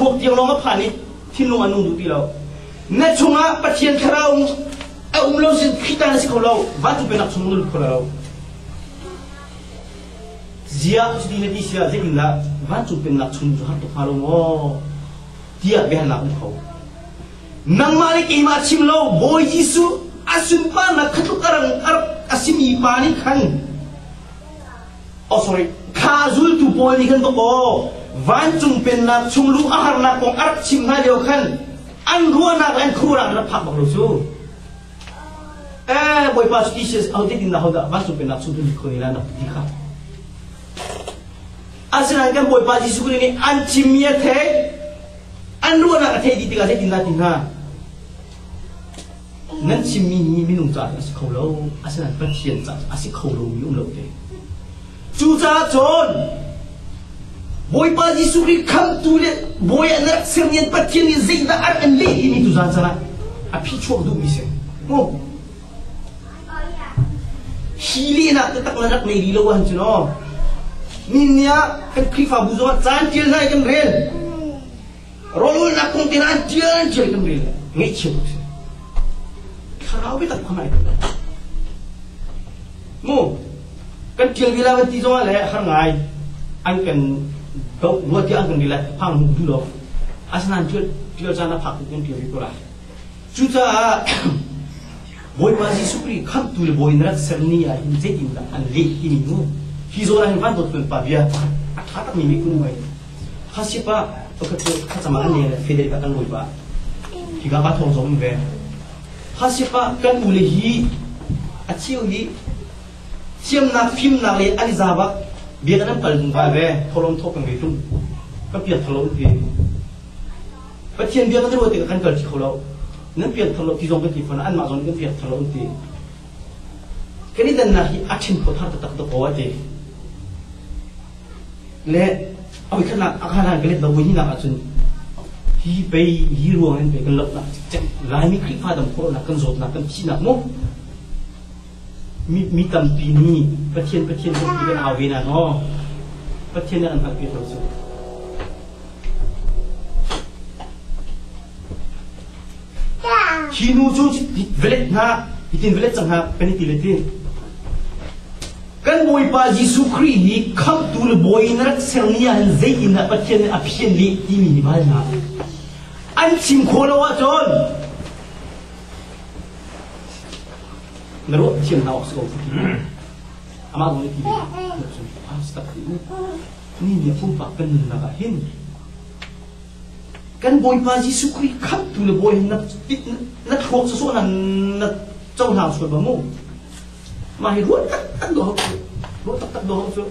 thluak tiang lawng a phan i thinlung a nung duh ti lo. Na chungah Pathian thlarau a um lo sin Khrih ta na si kho lo, vancung pennak chung na lut kho lo. Ziah cuti na ti siah zeitindah vancung pennak chung cu har tuk hnga lo maw? tiah biahalnak um kho. Nangmah le keimah chim lo Bawi Jesuh a sunparnak kha tluk a rang a simi pa nih khan oh sorry kha zultu pawl nih khan aw vancung pennak chung luh a harnak kong a rak chim hna lio khan an ruahnak le an khuaruahnak rak phak bak lo cu eh bawipa cu ti si ho tin ho dah vancung pennak chung tu lut kho ni la nak ti kha asinain kan bawipa Jesuh Khrih nih an chimmi a theih an ruahnak a theih dih tikah zeitindah ti hna nan chimmi hi minung caah a si kho lo asinain Pathian caah a si kho lomi um lo te cucaah cun Bawipa Jesuh Khrih khamtu le bawi an rak sermi an Pathian nih zeidah a rak an leh timi tuzaan caan ah a phi chuak duhmi si mu Hi lehnak taktak na rak nei rih lo ahcun aw ni ah kan Khrihfabu zongah caan ṭial hna i kan rel. Rawlulnak kong te an ṭial an ṭial kan rel. Ngaihchia tuk si. Thlarau biatak kha ngai Mu kan ṭial vila kan ti zongah le har ngai an kan doh rua tiah an kan rel phang hmu duh lo. Asinain ṭial ṭial caan a phak kan ṭial rih ko lai. Cucaah Bawipa Jesuh Khrih khamhtu le Bawi na rak ser ni ah hin zeitindah an leh timi mu hi zawn ah hin van dawt kan pa bia a ṭha takmi miphun hoi kha sipa pakhat cu thlacam ah an ne Federica kan Bawipa hika pa thawng zong ve kha sipa kan u le hi a cheu hi thiamnak fimnak le an i za bak bia kan an kal zungzal ve tholom thawk kan ngei tung kan piak thalo ti Pathian bia kan ruah tikah kan kalṭi kho lo. Nan piangthar lo ti zong kan ti fawn anmah zong nih kan piangthar lo an ti. Kan i dannak hi a ṭhin khawt har taktak dakaw a ti. Le a voikhatnak a khalan ka let lo voi hnihnak ahcun hi pei hi ruang in pei kan lohnak cikcek Laimi Khrihfa dam khawhnak kan zawtnak kan thihnak mu mi, mi tampi nih Pathian Pathian kan ti kan au ve na no Pathian nih an hngalhpiak lo cu Hi nu cu velet hna hitin velet cang hna kan i ti le ti. Kan Bawipa Jesuh Khrih hi khamhtu le bawi in rak sermi ah hin zeitindah Pathian nih a phian leh timi hi bal hna. An chim khawh lo ahcun na ruah thiam hna awk si ko ti. Amah zong nih ti ve. Tak ti Ni nih pumpak kan nunnak ah hin kan Bawipa Jesuh Khrih khamhtu le Bawi na na thluak sawsawh na na cohlang sual ba mu mah hi ruah taktak dawh cu ruah taktak dawh cu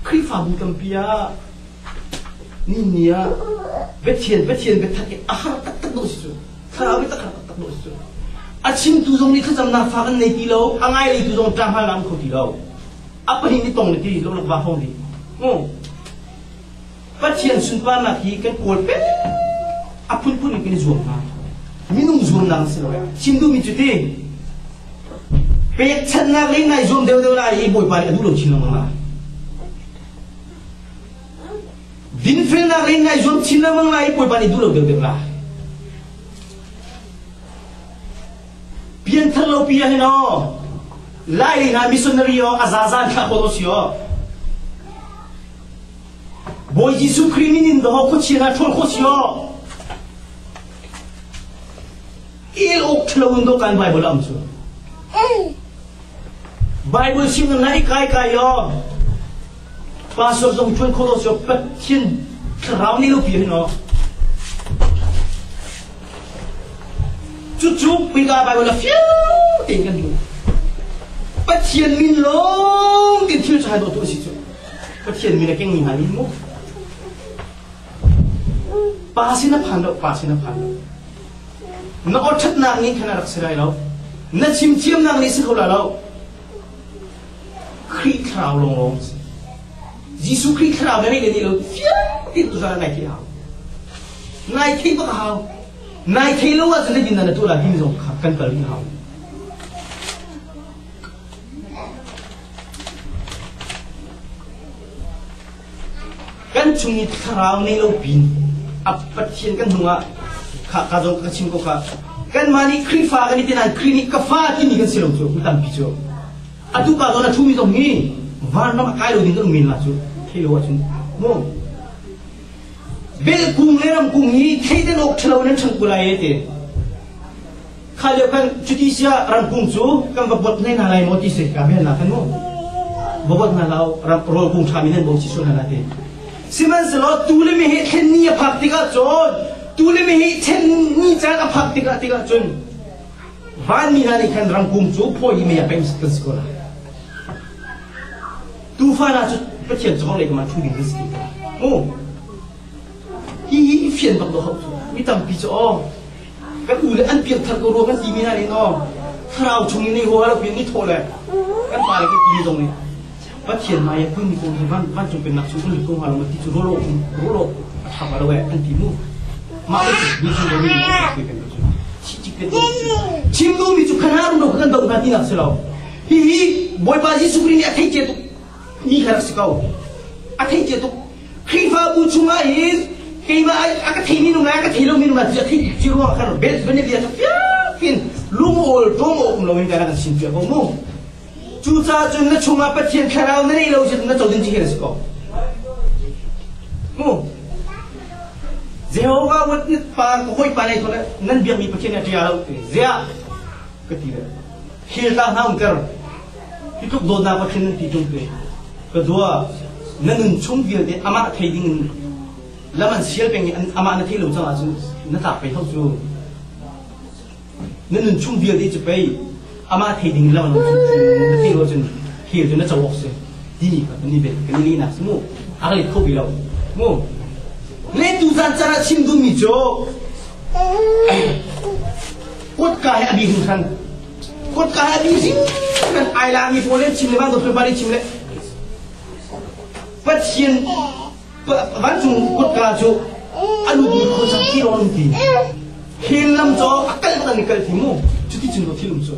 Khrihfabu tampi ah ni ni ah Pathian Pathian biatak i a har taktak dawh si cu thlarau biatak har taktak dawh si cu a chimtu zong nih thlacamnak fa kan nei ti lo a ngai leitu zong ṭang hal am kho ti lo a pahnih nih tong le ti lawlak va hong dih Pathian sunparnak hi kan kawl peng a phunphun in kan i zuam hna minung zuamnak si lo chim duhmi cu ti pekchanhnak lei nai zuam deuhdeuh lai i bawipa nih a duh lo chin lengmang lai dinfelnak lei nai zuam chin lengmang lai i bawipa nih duh lo deuhdeuh lai Pianthar lo pi ah hin aw Lai lei hna missionary aw a zazan thlah khawh si aw Bawi Jesuh Khrih min in daw khuachia hna ṭhawl khawh si aw El awk ṭhalo in do kan Bible am cu Bible sim na i kai kai aw Pastor zong ṭuan khawh lo si aw Pathian thlarau nih lo pi hin aw Cucu kuika Baibal a fiang tein kan hmuh. Pathian min lawng tin thil cu hai dawh tu a si cu. Pathian min a kengmi hna nih mu. Pa sin a phan lo, pa sin a phan lo. Na aw ṭhatnak nih khan a rak si lai lo. Na chim thiamnak nih si kho lai lo. Khrih thlarau lawnglawng a si. Jesuh Khrih thlarau na ngeih le ngeih lo fiang tein tuzaan ah nai theih hau. Nai theih bak a hau. Nai theih lo ahcun zeitindah na tuah lai timi zong kha kan kal rih hau. Kan chung i thlarau nei lo pin a Pathian kan hnung ah kha ka zong ka chim ko kha. Kanmah nih Khrihfa kan i ti nain Khrih nih ka fa timi kan si lo cu mi tampi cu. Atu ka zawn a ṭhumi zong hi vanram a kai lo ding kan um men la cu thei lo ahcun mu. Bel kung le ram kung hi thei den awk ṭhalo in an ṭhang ko lai e ti. Kha lio khan cuti sia ramkung cu kan va bot hnai hna lai maw ti si ka bel na kan mu. Va bot hna lau ram rawl kung ṭha mi nan bo chi sual hna la ti. Sihmanhsehlaw tu le meheh thlen ni a phak tikah cun tu le meheh thlen ni caan a phak tikah tikah cun vanmi hna nih khan ramkung cu phawi i mei ah peng kan si ko lai. Tuufa hna cu Pathian cu lei kam ah ṭhu ding kan si ti ko. Mu. Hihi i fian bak dawh hau cu. Mi tampi cu aw kan u le an piangthar ko rua kan timi hna nih aw thlarau chung in nei hua lo pian ni thawh le kan pa le kan timi zong nih Pathian hmai ah kun mi kong hi van vancung pennak chung kan lut ko hnga lo ma ti cu ruah ruah lo a ṭha lo eh an ti mu. Mah bantuk mi chung mi nih kan cu chim duhmi cu khan rum lo kan doh hna tinak si lo. Hihi Bawipa Jesuh Khrih nih a theih cia tuk mi kha rak si ko. A theih cia tuk. Khrihfabu chungah hin keimah a ka theimi nung a ka thei lomi nung a theih cia ruangah khan bel bia cu fiangin lungawl ṭawm awk um loin kan kan chim cia ko mu. Cucaah cun na chungah Pathian thlarau na neih lo si na co ding ci hi na si ko. Mu. Jehovah Witness pa ka hawipa nei thawle nan biakmi Pathian a ṭia lo ti ziah ka ti le hil ta hna umter hi tluk dawtnak Pathian nan ti ṭung te ka dua na nun chung vialte amah thei ding in lam an sial peng i amah na thei lo cang ahcun na tlak pei ho cu Na nun chung vialte cu pei amah thei ding lam na thei lo cun hell cu na co awk si timi kha kan i bel kan i lehnak si mu a ka let kho bi lo mu le tu zan caan ah chim duhmi cu kutka he a bi hringhran kutka he a bi hringhran ai lami pawl le chim le van dawt le chim le Pathian Vancung kutka cu a lutmi khuasak ti rawn ti. Hin lam cu a kal bak an i kal ti mu. Cuti cun ko thil um cu.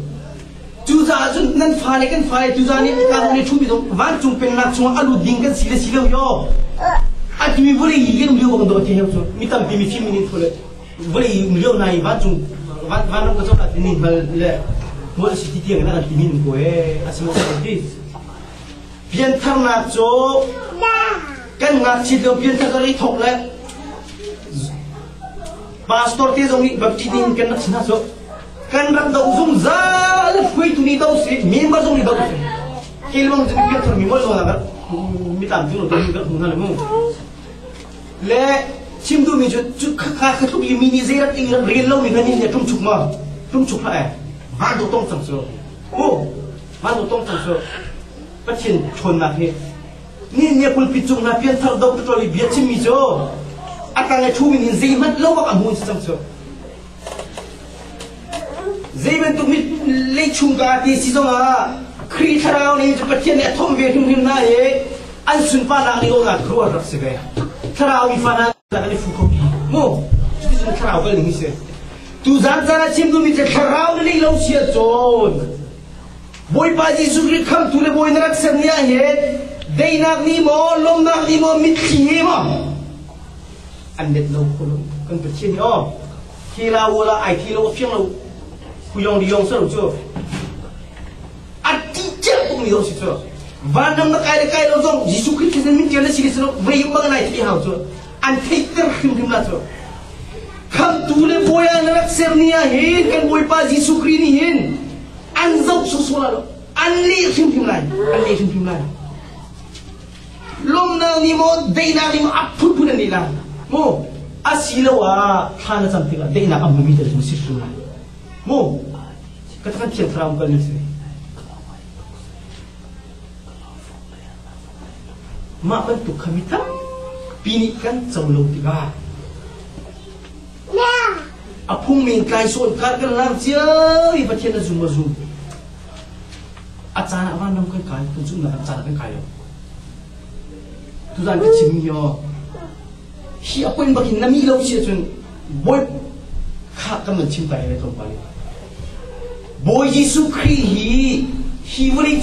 Cucaah cun nan fale kan fale tuzaan i ka nih ṭhumi zong vancung pennak chungah a lut ding kan si le si lo yo. A timi vawlei i kan um lio bak dawh ti heo cu mi tampi mi fim in thule vawlei um lio na i vancung vanram ka cawk ah ni hngal le hmual si ti tiang in a kan timi ko e a si mo ti. Piantharnak cu kan ngakchia lio pianthar kan i thawk le pastor te zong nih baptist in kan rak si hna cu kan rak doh zungzal hruaitu nih do si member zong nih do si kelmang cu pianthar mi mol zong mi tam cu lo kan hmu hna le mu le chim duhmi cu cu kha kha tluk i mi nih zei rak ing rak rel lomi kha nih tum chuk ma tum chuk hlah e van do tong cang cu mu Van do tong cang cu Pathian ṭhawnnak hi ni nia pulpit cung hna pianthar do ṭol i bia chimmi cu a tang i ṭhumi nih zeihmanh lo bak a hmu si cang cu. Zei bantuk mit leichung ka ti si zongah Khrih thlarau nih cu Pathian nih a thomh ve hrimhrim hna i an sunparnak nih awnak ruah rak si ve. Thlarau mi fa hna kan i fu kho mu cuticun thlarau kal ning hi si. Tuzaan caan ah chim duhmi cu thlarau na neih lo si ahcun Bawipa Jesuh Khrih khamtu le Bawi na rak ser ni ah hin daihnak ni maw lawmhnak ni maw mitthli he maw an let lo kho lo kan Pathian hi aw khi la wala ai thi lo a fiang lo huyong diyong sa lo cu a ti cia tuk mi lo si cu vanram na kai le kai lo zong Jesuh Khrih thisen min tial na si le si lo vei bang nai thi hau cu an theihter hrimhrim la cu khamtu le bawi ah na rak ser ni ah hin kan Bawipa Jesuh Khrih nih hin an zoh sawsawh lai lo an leh hrimhrim lai an leh hrimhrim lai lawmnak nih maw daihnak nih maw a phunphun an nih lai mu asiloah thla na cam tikah daihnak a hmumi tel cu si hrim lai mu ka kan thiang thlarau kal ni si Mah bantuk kha mi tampi nih kan co lo tikah a phungmen tlaisawn kar kan lang cio i Pathian a zum a zum. A caan ah vanram kan kai, kan zumhnak a caan ah kan kai lo. Tuzaan ka chimmi hi aw, hi a poin bakin na mi lo si ahcun Bawi kha kan van chim ta i tlawmpal in. Bawi Jesuh Khrih hi hi vawlei.